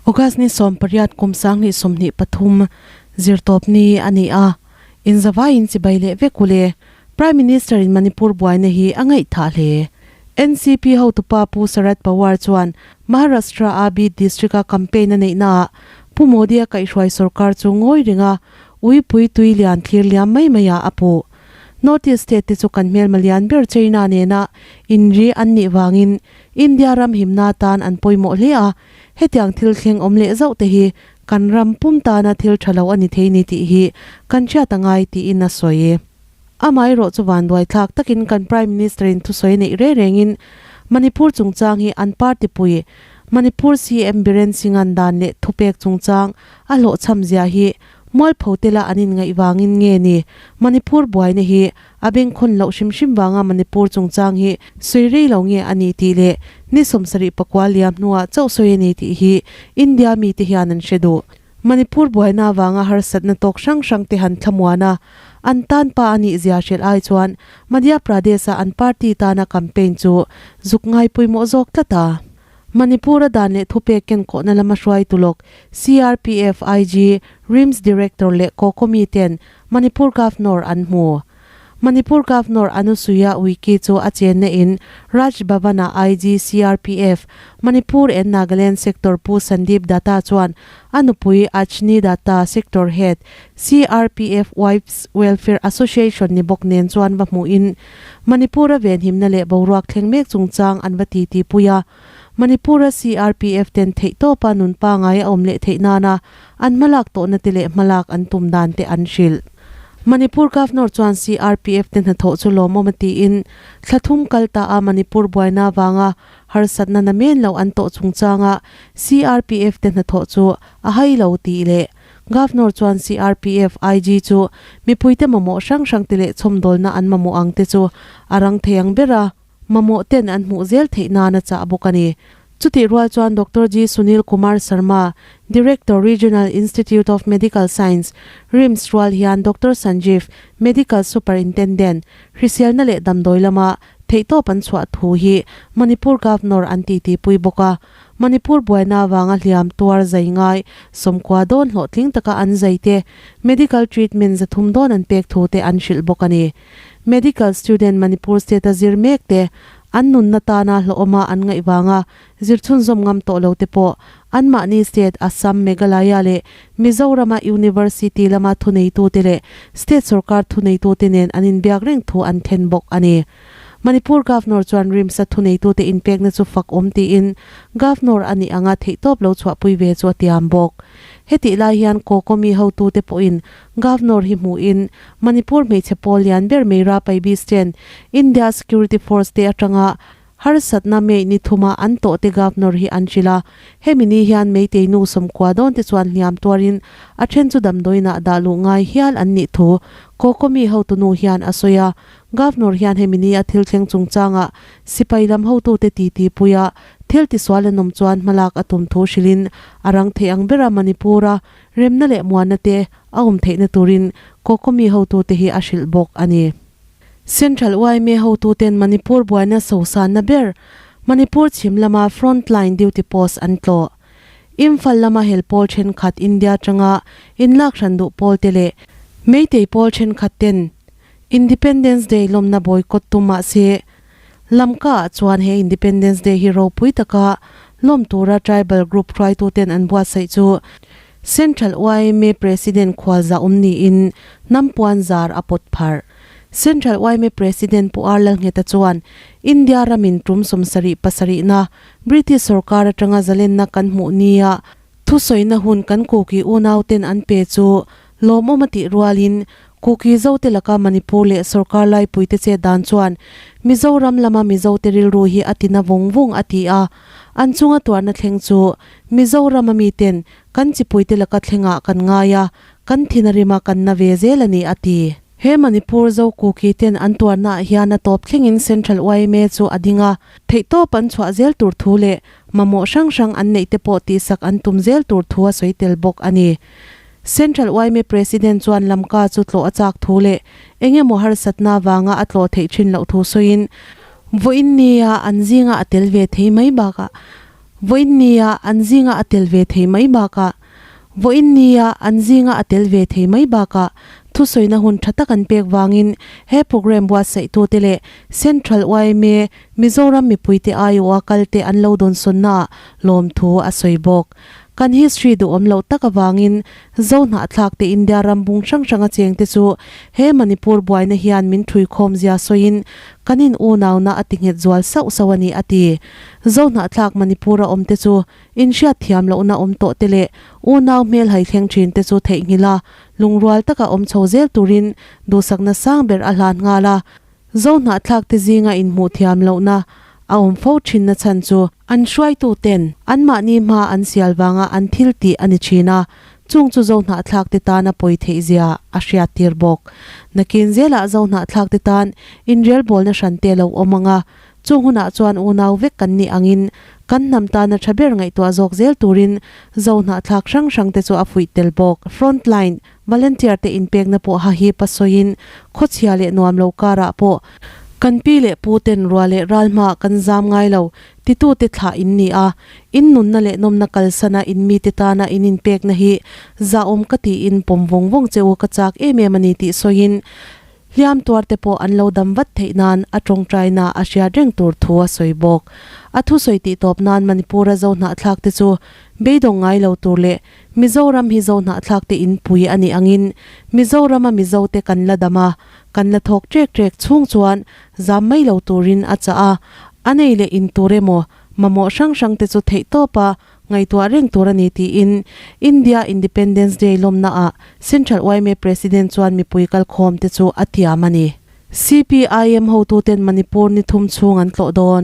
August ni 18 kum 2023 zirtawp ni a ni a, inzavaiin chibai leh vek u le. Prime Minister in Manipur buaina hi a ngaihthah hle. NCP hotupa Pu Sharad Pawar chuan Maharashtra a Beed district a campaign a neihnaah Pu Modi a kaihhruai sorkar chu ngawi ringa uipui tui lian thlir liam mai maiah a puh. North East state te chu kan hmelma lian ber China nena inri an nih vangin India ram himna tan an pawimawh hle a, hetiang thil thleng awm leh zauh te hi kan ram pum tana thil tha lo a ni thei ni tih hi kan hriat a ngai tiin a sawi. Amaherawh chu vanduai thlak takin kan Prime Minister in thusawi neih reng rengin Manipur chungchang hi an party pui Manipur CM Biren Singh-a'n dan leh thupek chungchang a hlawhchham zia hi Mualpho te la an inngaih vangin nge ni Manipur buaina hi a bengkhawn loh hrim hrim vanga Manipur chungchang hi sawi rei lo nge a ni tih leh ni 74 liam hnuah chauh sawi a ni tih hi India mite hian an hre duh. Manipur buaina avanga harsatna tawk hrang hrang te han thlamuan a, an tan pa a nih zia hrilh ai chuan Madhya Pradesh-a an party tana campaign chu zuk ngai pawimawh zawk tlat a. Manipur-a dan leh thupek kenkawhna lama hruaitu lawk CRPF IG, RIMS Director leh Kokomi ten Manipur Governor an hmu. Manipur Governor Anusuiya Uikey chu a chenna in Raj Bhavan-ah IG, CRPF, Manipur and Nagaland Sector Pu Sandeep Datta chuan a nupui Ajni Datta, Sector Head, CRPF Wives Welfare Association ni bawk nen chuan va hmuhin Manipur-a venhimna leh boruak thleng mek chungchang an va titi pui a. Manipur-a CRPF ten theihtawpa nun pangai a awm leh theih nana an hmalak tawhna te leh hmalak an tum dan te an hrilh. Manipur Governor chuan CRPF te hnathawh chu lawmawm a tiin, thla thum kal ta a Manipur buaina avanga harsatna na men lo an tawh chungchanga CRPF te hnathawh chu a hai lo tih leh Governor chuan CRPF IG chu mipuite mamawh hrang hrang te leh chhawmdawlna an mamawh ang te chu a rang thei ang ber a, mamawh ten an hmuh zel theih nan a chah bawk a ni. Chutih rual chuan Doctor G Sunil Kumar Sharma, Director, Regional Institute of Medical Science, RIMS rual hian Doctor Sanjeev, Medical Superintendent, hriselna leh damdawi lama theihtawp an chhuah thu hi Manipur Governor an titipui bawk a. Manipur buaina avanga hliam tuar zai ngai 90 dawn hlawhtling taka an zai te, medical treatment 300 dawn an pek thu te an hrilh bawk a ni. Medical student Manipur state a zir mek te, an nunna tana hlawhawma an ngaih vanga zir chhunzawm ngam tawh lo te pawh anmahni state Assam, Meghalaya leh Mizorama University lama thuneitute leh state sorkar thuneitute nen an inbiak reng thu an then bawk a ni. Manipur Governor chuan RIMS-a thuneitute inpekna chu fak awm tiin Governor a nih anga theihtawp lo chhuahpui ve chu a tiam bawk. Hetih lai hian Kokomi hotute pawhin Governor hi hmuhin Manipur hmeichhe pawl lian ber Meira Paibis ten India Security Force te atanga harsatna mei ni thuma an tawhte Governor hi an hrilh a. Hemi ni hian Meitei nu 90 dawn te chuan hliam tuarin a then chu damdawiinah dah luh ngai hial an nih thu Kokomi hotunu hian a sawi a. Governor hian hemi ni a thil thleng chungchangah sipai lam hotute titi puia thil tisual an awm chuan hmalak a tum thu hrilhin a rang thei ang bera Manipur-a remna leh muanna te a awm theihna turin Kokomi hotute hi a hrilh bawk a ni. Central yma hotuten Manipur buaina sosanna ber Manipur chhim lama front line duty post an tlawh. Imphal lama hel pawl thenkhat India atanga inlak hran duh pawl te leh Meitei pawl thenkhat ten Independence Day lawmna boycott tum mahse, Lamka ah chuan he Independence Day hi ropui taka lawm tura tribal group hruaituten an buatsaih chu Central yma President khualza awm niin hnampuan zar a pawt pharh. Central yma President Pu R Lalngheta chuan India ramin tum 77 na British sorkar atanga zalenna kan hmuh nia Thusawina hun kan Kuki unauten an pe chu lawmawm a tih rualin Kuki Zote laka Manipur leh sorkar laipuite chet dan chuan Mizoram lama Mizote rilru hi a tina vung vung a ti a, an chunga tuarna thleng chu Mizorama miten kan chipuite laka thlengah kan ngai a, kan thin a rima kan na ve zel a ni a ti. He Manipur Zo Kuki ten an tuarnaah hian a tawp thlengin Central yma chu a ding a, theihtawp an chhuah zel tur thu leh mamawh hrang hrang an neih te pawh tihsak an tum zel tur thu a sawi tel bawk a ni. Central yma President chuan Lamka chu tlawh a chak thu leh eng emaw harsatna vanga a tlawh theih thin loh thu sawiin, vawiin nia an zinga a tel ve thei mai bakah. Vawiin nia an zinga a tel ve thei mai bakah Vawiin nia an zinga a tel ve thei mai bakah thusawina hun tha tak an pek vangin he programme buatsaihtute leh Central yma Mizoram mipuite aiawha kalte an lo dawnsawnnaah lawmthu a sawi bawk. Kan history duhawm loh tak avangin Zo hnahthlak te India ram bung hrang hranga cheng te chu he Manipur buaina hian min thui khawm zia sawiin kan in unauna a ti nghet zual sauh sauh a ni a ti. Zo hnahthlak Manipur a awm te chu in hriat thiam lohna awm tawh te leh unau hmel hai thleng thin te chu theihnghilh a lungrual taka awm chho zel turin duhsakna sang ber a hlan nghal a. Zo hnahthlak te zinga inhmuh thiam lohna a awm fo thinna chhan chu an hruaitu ten anmahni hma an sial vanga an thil tih a ni thin a, chung chu zo hnahthlak te tan a pawi theih zia a hriat tir bawk. Nakin zelah zo hnahthlak te tan inrelbawlna hran te lo awm ang a, chung hunah chuan unau vek kan nih angin kan hnam tana tha ber ngaihtuah zawk zel turin zo hnahthlak hrang hrang te chu a fuih tel bawk. Frontline Volunteer te inpekna pawh ha hi pasawiin khawchhia leh nuam lo karah pawh kan pi leh pu ten rua leh ral hmaah kan zam ngai lo titute thlah in ni a, in nunna leh nawmna kalsana in mite tana in inpekna hi zahawm ka tiin pawm vawng vawng che u ka chak em em a ni tih sawiin Hliam tuarte pawh an lo dam vat theih nan a tawngtaina a hriat reng tur thu a sawi bawk. A thusawi tih tawp nan Manipur-a zo hnahthlak te chu beidawng ngai lo tur leh Mizoram hi zo hnahthlak te in pui a nih angin Mizorama Mizo te kan la dam a, kan la thawk trek trek chhung chuan zam mai lo turin a chah a, a nei leh in tur emaw mamawh hrang hrang te chu theih tawp a ngaihtuah reng tur a ni tiin India Independence Day lawmnaah Central yma President chuan mipui kalkhawm te chu a tiam a ni. CPIM hotuten Manipur ni thum chhung an tlawh dawn.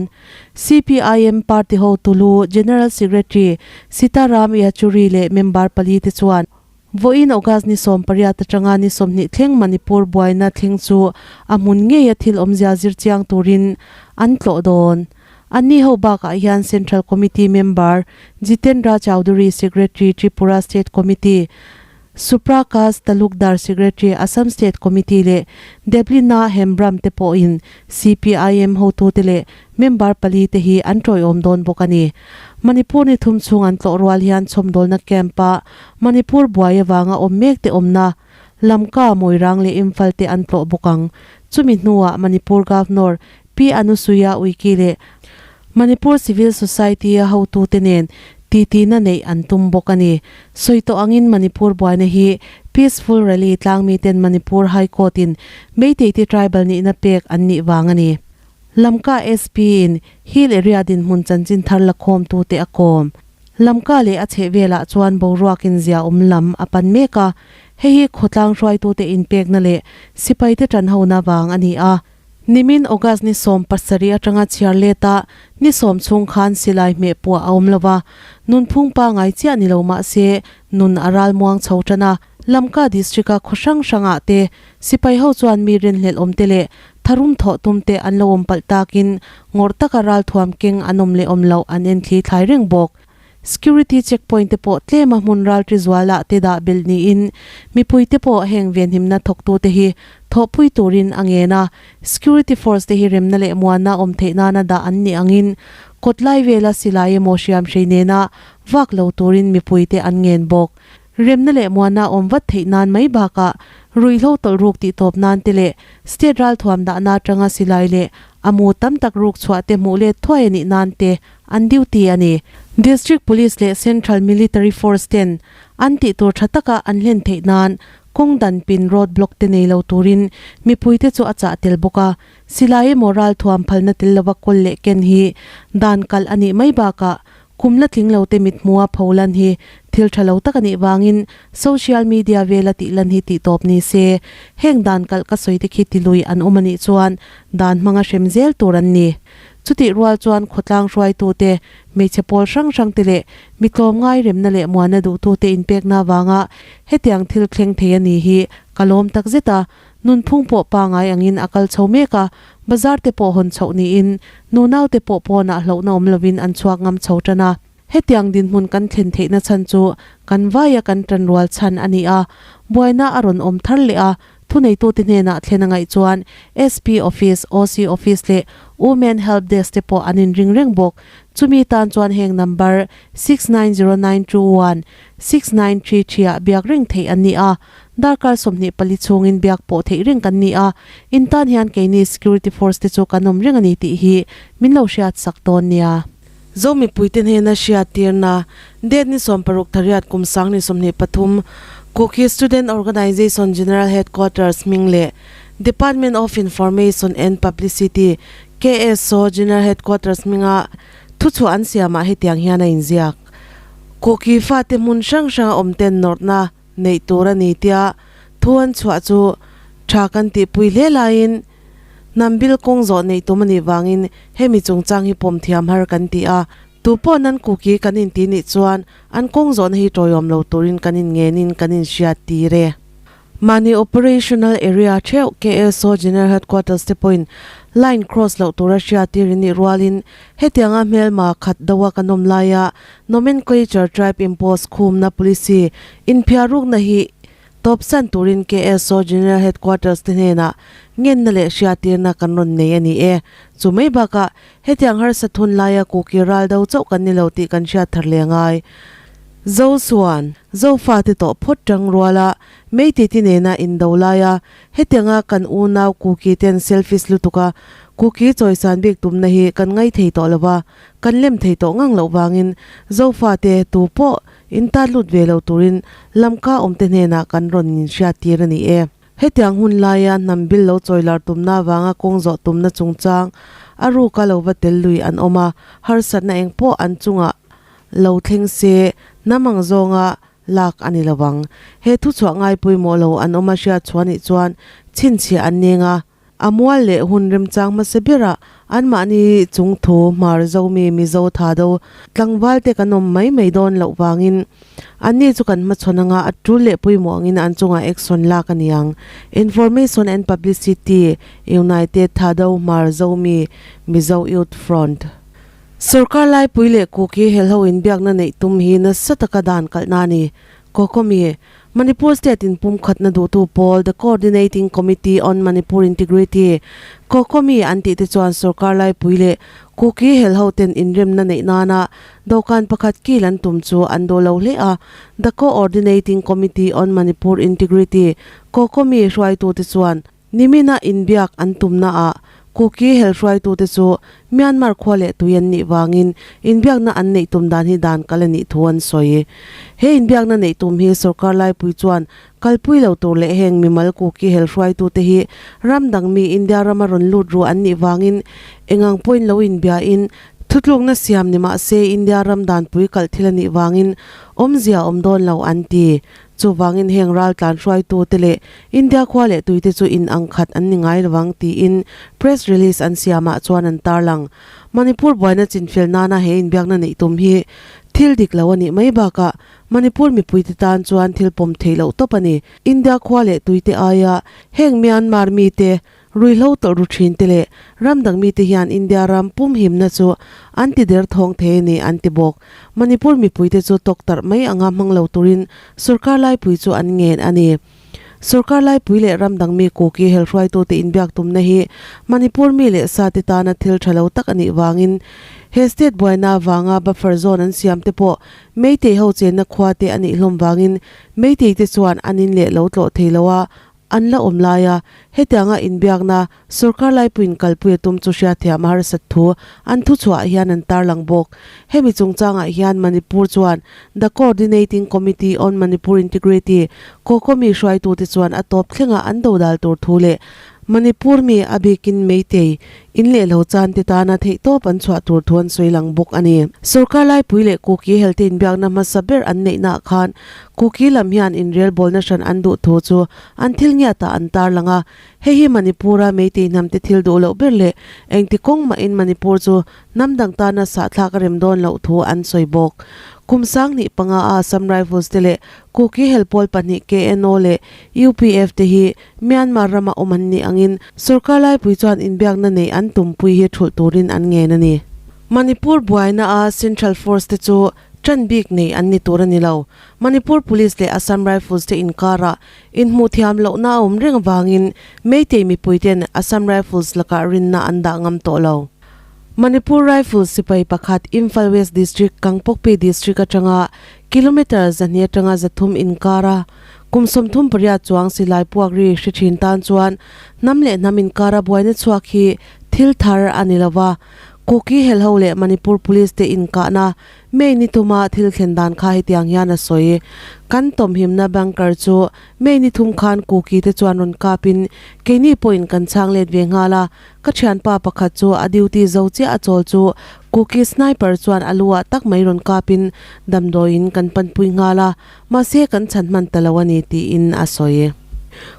CPIM party hotu lu General Secretary Sitaram Yechury leh member pali te chuan Vawiin August ni 18 atanga ni 20 thleng Manipur buaina thleng chu a hmun ngeia thil awmzia zir chiang turin an tlawh dawn. Anni ho bakah hian Central Committee member Jitendra Chowdhury, Secretary, Tripura State Committee, Suprakash Talukdar, Secretary, Assam State Committee leh Deblina Hembram te pawhin CPIM hotute leh member pali te hi an tawiawm dawn bawk a ni. Manipur ni thum chhung an tlawh rual hian chhawmdawlna camp-a Manipur buai avanga awm mek te awmna Lamka, Moirang leh Imphal te an tlawh bawk ang. Chumi hnuah Manipur Governor Pi Anusuya Uikey leh Manipur Civil Society-a hotute nen titina neih an tum bawk a ni. Sawi tawh angin Manipur buaina hi Peaceful Rally tlangmiten Manipur High Court-in Meiteite tribal nihna pek an nih vang a ni. Lamka SP-in Hill Area dinhmun chanchin thar la khawmtute a kawm. Lamka leh a chhehvelah chuan boruakin zia awm lam a pan mek a, hei hi khawtlang hruaitute inpekna leh sipaite tanhona vang a ni a. Nimin August ni 17 atanga chhiar let a, ni sawm chhung khan silai hmeh puah a awm lo va, nunphung pangai chiah ni lo mah se nun a ral muang chho tan a. Lamka District-a khaw hrang hrangah te sipai ho chuan mi rinhlelh awm te leh tharum thawh tum te an lo awm palh takin ngawrh taka ralthuam keng an awm leh awm loh an en thli thlai reng bawk. Security check point te pawh tlema hmun ralṭi zualah te dah belh niin mipui te pawh heng venhimna thawktute hi thawhpui turin a ngen a. Security force te hi remna leh muanna awm theih nana dah an nih angin kawt lai vela silai emaw hriamhrei nena vak lo turin mipui te an ngen bawk. Remna leh muanna awm vat theih nan mai bakah ruihhlo tawlh ruk tih tawp nan te leh state ralthuam dahna atanga silai leh a mu tam tak ruk chhuah te hmuh let thuai a nih nan te an duty a ni. District Police leh Central Military Force ten an tih tur tha taka an hlen theih nan kawng dan pin road block te nei lo turin mipuite chu a chah tel bawk a. Silai emaw ralthuam phalna tel lova kawl leh ken hi dan kalh a nih mai bakah Kum la tling lo te mithmua pho lan hi thil tha lo tak a nih vangin social media vela tih lan hi tih tawp ni se, heng dan kalh ka sawi te khi ti lui an awm a nih chuan dan hmanga hrem zel tur an ni. Chutih rual chuan khawtlang hruaitu te, hmeichhe pawl hrang hrang te leh mi tlawmngai remna leh muanna duhtu te inpekna avanga hetiang thil thleng thei a ni hi ka lawm tak zet a, Nunphung pawh pangai angin a kal chho mek a, bazar te pawh hawn chhoh niin nunau te pawh pawnah hlauhna awm lovin an chhuak ngam chho tan a. Hetiang dinhmun kan thlen theihna chhan chu kan vaia kan tanrual chhan a ni a, buaina a rawn awm thar leh a, thuneitute hnenah thlen a ngaih chuan SP Office, OC Office leh Women Help Desk te pawh an inring reng bawk. Chumi tan chuan heng number 690921 6933 ah biak reng theih an ni a, darkar 24 chhungin biak pawh theih reng kan ni a, in tan hian keini security force te chu kan awm reng a ni tih hi min lo hriat sak dawn nia. Zo mipuite hnena hriattirna, Date ni 60 thariat kum 2023, Kuki Student Organization General Headquarters hming leh Department of Information and Publicity, KSO, General Headquarters hminga thuchhuah an siamah hetiang hian a inziak. Kuki fate hmun hrang hranga awmten nawrhna neih tur a ni tia thu an chhuah chu tha kan tihpui hle laiin hnam bil kawng zawh neih tum a nih vangin hemi chungchang hi pawm thiam har kan ti a. Tu pawh nan Kuki kan inti nih chuan an kawng zawhna hi tawiawm lo turin kan inngenin kan inhriat tir e. Mahni Operational Area theuh KSO General Headquarters te pawhin line cross loh tura hriattir in nih rualin hetianga hmelma khat doa kan awm laia Nomenclature Tribe Imposed khumna Policy inphiarukna hi tawpsan turin KSO General Headquarters te hnenah ngenna leh hriattirna kan rawn nei a ni e. Chu mai bakah hetiang harsa thun laia Kuki ral do chauh kan ni lo tih kan hriat thar leh ngai. Zosuan, Zofate tawh phawt tang ruala Meitei te nena indo laia hetianga kan unau Kuki ten selfish lutuka Kuki chawisan bik tumna hi kan ngai thei tawh lova, kan lem thei tawh ngang loh vangin Zofate tu pawh intan lut ve lo turin lamka awmte hnenah kan rawn inhriattir a ni e. Hetiang hun laia hnam bil lo chawilar tumna avanga kawng zawh tumna chungchang a ruka lo va tel lui an awm a, harsatna eng pawh an chungah lo thleng se hnam ang zawnga lak a ni lo ang. He thuchhuah ngai pawimawh lo an awm a hriat chhuah nih chuan chhinchhiah an neng a, a mual leh hun remchang hmasa berah anmahni chung thu hmar Zomi Mizo tha do tlangval te kan awm mai mai dawn loh vangin anni chu kan hmachhawn anga a tul leh pawimawh angin an chungah action lak a ni ang. Information and Publicity, United Thado Hmar Zomi Mizo Youth Front. Sorkar laipui leh Kuki helho inbiakna neih tum hi nasa taka dan kalhna a ni. Kokomi, Manipur State in pumkhatna duhtu pawl The Coordinating Committee on Manipur Integrity, Kokomi, an tih te chuan sorkar laipui leh Kuki helho ten inremna neih nana dawhkan pakhat kil an tum chu an duh lo hle a. The Coordinating Committee on Manipur Integrity, Kokomi, hruaitute chuan Nimina inbiak an tumnaah Kuki hel hruaitute chu Myanmar khua leh tui an nih vangin inbiakna an neih tum dan hi dan kal a nih thu an sawi. He inbiakna neih tum hi sorkar laipui chuan kalpui lo tur leh heng mimal Kuki hel hruaitute hi ram dang mi India rama rawn lut ruah an nih vangin engang pawhin lo inbiain thutlukna siam ni mah se India ram danpui kalh thil a nih vangin awmzia awm dawn lo an ti. Chuvangin heng raltlan hruaitute leh India khua leh tuite chu in ang khat an ni ngai lovang tiin press release an siamah chuan an tarlang. Manipur buaina chinfel nana he inbiakna neih tum hi thil dik lo a nih mai bakah Manipur mipuite tan chuan thil pawm theih loh tawp a ni. India khua leh tuite aia heng Myanmar mite Ruihhlo tawlh ru thin te leh ram dang mite hian India ram pum himna chu an ti der thawng thei a ni an ti bawk. Manipur mipuite chu tawktarh mai anga hmang lo turin sorkar laipui chu an ngen a ni. Sorkar laipui leh ram dang mi Kuki hel hruaitute inbiak tumna hi Manipur mi leh sa te tana thil tha lo tak a nih vangin he state buaina avanga buffer zone an siam te pawh Meitei ho chenna khua te a nih hlawm vangin Meitei te chuan an in leh lo tlawh thei lo a, An la awm laia hetianga inbiakna sorkar laipuiin kalpui a tum chu hriatthiam a harsat thu an thuchhuah hian an tarlang bawk. Hemi chungchangah hian Manipur chuan The Coordinating Committee on Manipur Integrity, COCOMI, hruaitute chuan a tawp thlenga an dodal tur thu leh Manipur mi a bikin Meitei in leh lo chan te tana theihtawp an chhuah tur thu an sawi lang bawk a ni. Sorkar laipui leh Kuki helte inbiakna hmasa ber an neihnaah khan Kuki lam hian inrelbawlna hran an duh thu chu an thil ngiatah an tarlang a, hei hi Manipur-a Meitei hnamte thil duh loh ber leh engti kawng mahin Manipur chu hnam dang tana sahthlak a rem dawn loh thu an sawi bawk. Kum 2005 a Assam Rifles te leh Kuki helpawl pahnih KNO leh UPF te hi Myanmar rama awm an nih angin sorkar laipui chuan inbiakna neih an tumpui hi thulh turin an ngen a ni. Manipur buaina a Central Force te chu. Ṭan bik nei an ni tur a ni lo. Manipur Police leh Assam Rifles te inkarah inhmuh thiam lohna a awm reng avangin Meitei mipuiten Assam Rifles lakah rinna an dah ngam tawh lo. Manipur Rifles sipai pakhat Imphal West District Kangpokpi District atanga kilometre 200 atanga 300 inkara kum 38 chuang silai puak ri hre thin tan chuan hnam leh hnam inkara buaina chhuak hi thil thar a ni lova. Kuki helho leh Manipur Police te inkahna May ni tuma thil thlen dan kha hetiang hian a sawi. Kan tawmhimna bunker chu May ni thum khan Kuki te chuan rawn kapin keini pawhin kan chhang let ve nghal a, ka thianpa pakhat chu a duty zo chiah a chawl chu Kuki sniper chuan a lu ah tak mai rawn kapin damdawiin kan panpui nghal a, mahse kan chhan hman ta lo a ni tiin a sawi.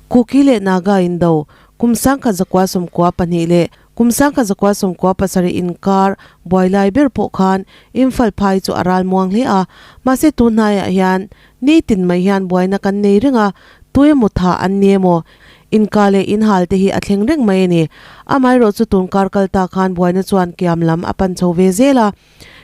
Kuki leh Naga indo kum 1992 leh Kum 1997 inkar buai lai ber pawh khan Imphal phai chu a ral muang hle a, mahse tun hnaiah hian nitin mai hian buaina kan nei reng a, tu emaw thah an ni emaw, inka leh inhal te hi a thleng reng mai a ni. Amaherawh chu tun kar kal ta khan buaina chuan kiam lam a pan chho ve zel a.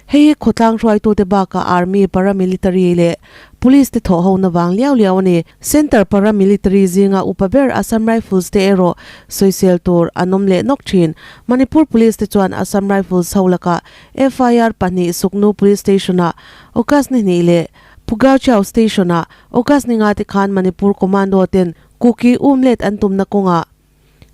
Hei hi khawtlang hruaitute bakah Army, Paramilitary leh Police te thawh hona vang liau liau a ni. Centre Paramilitary zinga upa ber Assam Rifles te erawh sawisel tur an awm leh nawk thin. Manipur Police te chuan Assam Rifles ho lakah FIR pahnih Suknu Police Station-ah August ni hnih leh Pugachau Station-ah August ni nga te khan Manipur Commando ten Kuki umlet an tumna kawngah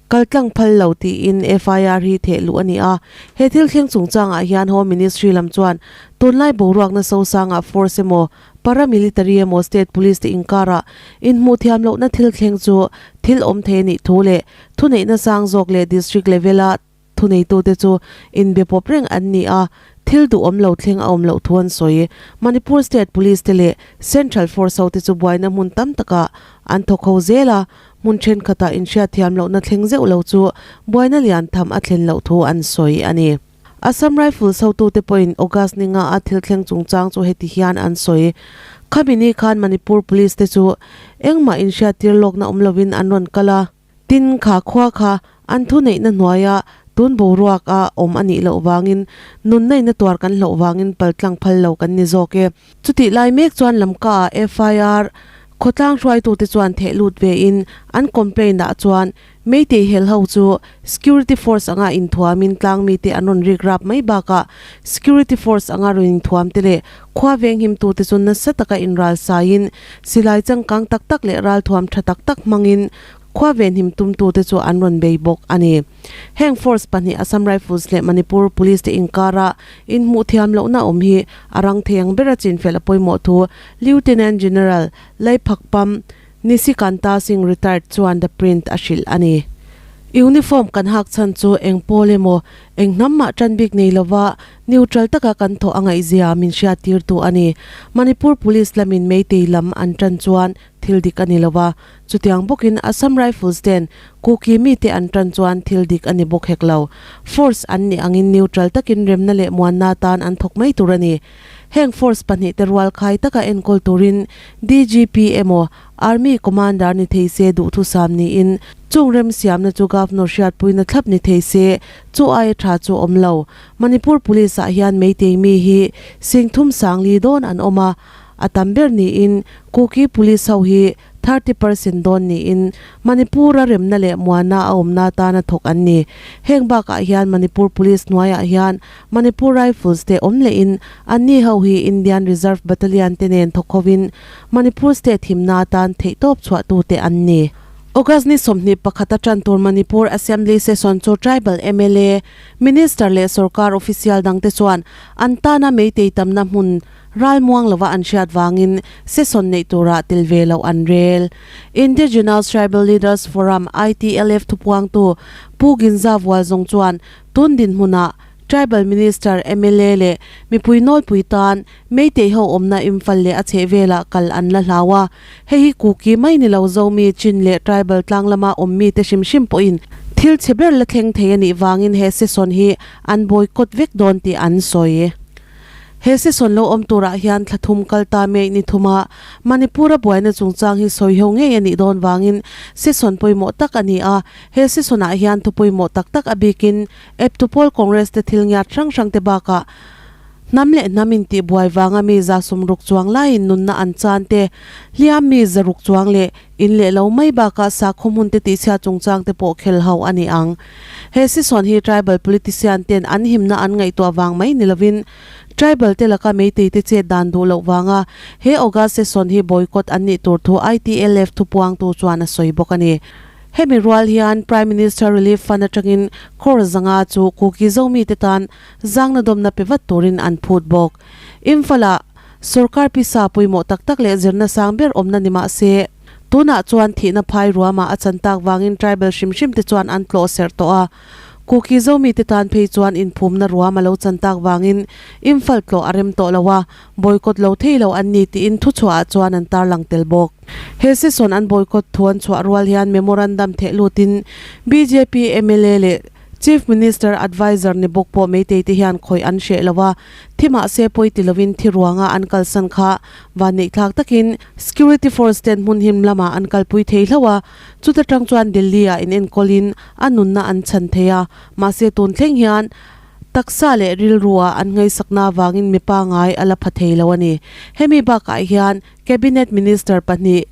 Kaltlang phal lo tiin FIR hi theh luh a ni a. He thil thleng chungchangah hian Home Ministry lam chuan tunlai boruakna sosangah force emaw, paramilitary emaw state police te inkarah inhmuh thiam lohna thil thleng chu thil awm thei a nih thu leh thuneihna sang zawk leh district level-a thuneitute chu inbe pawp reng an ni a, thil duhawm lo thleng a awm loh thu an sawi. Manipur State Police te leh Central Force hote chu buaina hmun tam takah an thawk ho zel a, Hmun thenkhatah inhriatthiam lohna thleng zeuh lo chu buaina lian tham a thlen loh thu an sawi a ni. Assam Rifles hotute pawhin August ni nga a thil thleng chungchang chu heti hian an sawi. Khami ni khan Manipur Police te chu engmah inhriattir lawkna awm lovin an rawn kal a, tin kha khua kha an thuneihna hnuaia tun boruak a awm a nih loh vangin nunna in a tuar kan hloh vangin paltlang phal lo kan ni zawk e. Chutih lai mek chuan Lamka ah FIR khawtlang hruaitute chuan theh lut ve in an complaint ah chuan Meitei hel ho chu security force anga inthuam in tlang mite an rawn rik rap mai bakah security force anga rawn inthuam te leh khua venghim tute chu nasa taka inral saiin silai changkang tak tak leh ralthuam tha tak tak hmangin khua venhim tumtute chu an rawn bei bawk a ni. Heng force pahnih Assam Rifles leh Manipur Police te inkara inhmuh thiam lohna awm hi a rang thei ang bera chinfel a pawimawh thu Lieutenant General Leiphakpam Nisikanta Singh Retired chuan The Print a hrilh a ni. Uniform kan hak chhan chu eng pawl emaw eng hnam mah tan bik nei lova neutral taka kan thawh a ngaihzia min hriattirtu a ni. Manipur Police lamin Meitei lam an tan chuan thil dik a ni lova, Chutiang bawkin Assam Rifles ten Kuki mite an tan chuan thil dik a ni bawk hek lo. Force an nih angin neutral takin remna leh muanna tan an thawk mai tur a ni. Heng force pahnih te rual khai taka enkawl turin DGP emaw Army Commander ni thei se duhthusam niin chung remsiamna chu Governor hriatpuina thlap ni thei se chu aia tha chu awm lo. Manipur Police ah hian Meitei mi hi singthum sangli dawn an awm a, a tam ber niin Kuki Police ho hi 30% dawn niin Manipur-a remna leh muanna a awmna atana thawk an ni. Heng bakah hian Manipur Police hnuaiah hian Manipur Rifles te awm lehin anni ho hi Indian Reserve Battalion te nen thawk hovin Manipur State himna atan theihtawp chhuahtute an ni. August ni 21 a tan tur Manipur Assembly Session chu Tribal mla, Minister leh Sorkar official dangte chuan an tana meitei tamna hmun Ralmuang lova an hriat vangin session neih turah tel ve loh an rel. Indigenous Tribal Leaders Forum, ITLF, thupuangtu Pu Ginza Vualzawng chuan tun dinhmunah Tribal Minister, mla leh mipui nawlpui tan Meitei ho awmna Imphal leh a chhehvelah kal an la hlau a. Hei hi Kuki mai ni lo Zomi, Chin leh Tribal tlang lama awm mite hrim hrim pawhin thil chhe ber la thleng thei a nih vangin he session hi an boycott vek dawn tih an sawi. He session lo awm turah hian thla thum kal ta May ni thuma Manipur-a buaina chungchang hi sawi ho ngei a nih dawn vangin session pawimawh tak a ni a. He session-ah hian thu pawimawh tak tak a bikin eptu pawl Congress te thil ngiat hrang hrang te bakah Hnam leh hnam intih buai vanga mi 60 chuang laiin nunna an chan te, hliam mi 600 chuang leh in leh lo mai bakah sakhaw hmun te tihchhiat chungchang te pawh khel ho a ni ang. He session hi tribal politician ten an himna an ngaihtuah vang mai ni lovin tribal te laka meitei te chet dan duh loh vanga he August session hi boycott an nih tur thu ITLF thupuangtu chuan a sawi bawk a ni. Hemi rual hian Prime Minister Relief Fund atangin crore 500 chu Kuki Zomi te tan zangna dawmna pe vat turin an phut bawk. Imphal-ah sorkar pisa pawimawh tak tak leh zirna sang ber awmna ni mah se, tunah chuan thihna phai ruamah a chan tak vangin tribal hrim hrim te chuan an tlawh serh tawh a. Kuki Zomi te tan phei chuan inphumna ruam a lo chan tak vangin Imphal tlawh a rem tawh lo a, boycott lo thei lo an ni tiin thuchhuahah chuan an tarlang tel bawk. He session an boycott thu an chhuah rual hian memorandum theh lutin bjp mla leh Chief Minister Adviser ni bawk pawh Meitei te hian khawih an hreh lo a, thi mahse pawi ti lovin thi ruanga an kalsan kha vanneihthlak takin Security Force ten hmun him lamah an kalpui thei hlauh a, chuta tang chuan Delhi-ah inenkawlin a nunna an chhan thei a, mahse tun thleng hian taksa leh rilruah an ngaihsakna avangin mipa ngai a la pha thei lo a ni. Hemi bakah hian Cabinet Minister pahnih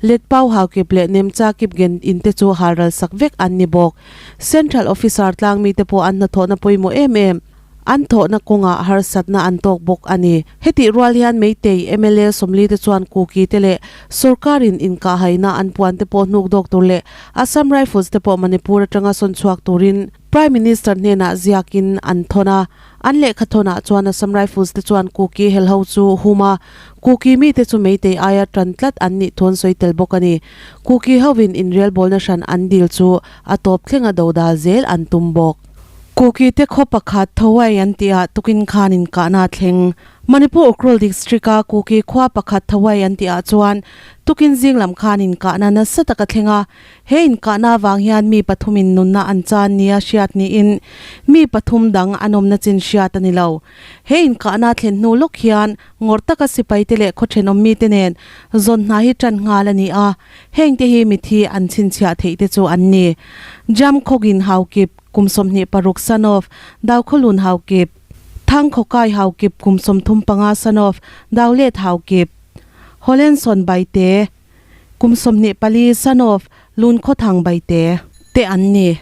Letpau Haokip leh Nemcha Kipgen in te chu halral sak vek an ni bawk. Central Officer tlangmi te pawh an hnathawhna pawimawh em em an thawhna kawngah harsatna an tawk bawk a ni. Hetih rual hian Meitei mla sawmli te chuan Kuki te leh sorkarin inkahhaina an puan te pawh hnuk dawk tur leh Assam Rifles te pawh Manipur atanga sawn chhuak turin Prime Minister hnenah ziakin an thawn a. An lehkha thawnah chuan Assam Rifles te chuan Kuki helho chu hum a, Kuki mite chu Meitei aia tan tlat an nih thu an sawi tel bawk a ni. Kuki hovin inrelbawlna hran an dil chu a tawp thlenga dodal zel an tum bawk. Kuki te khaw pakhat Thawai an tihah tukin khan inkahna a thleng. Manipur Ukhrul District-a Kuki khua pakhat Thawai an tihah chuan tukin zing lam khan inkahna nasa tak a thleng a. He inkahna avang hian mi pathumin nunna an chan nia hriat niin mi pathum dang an awmna chin hriat a ni lo. He inkahna thlen hnu lawk hian ngawrh taka sipaite leh khaw thenawm mite nen zawn hna hi tan nghal a ni a, hengte hi mithi an chhinchhiah theih te chu an ni. Jam Khawgin Haukip, kum 26 son of Daukhawlun Haukip, Thang Khawkai Haukip, kum 35 son of Daulet Haukip, Holenson Baite, kum 24 son of Lunkhawthang Baite te an ni.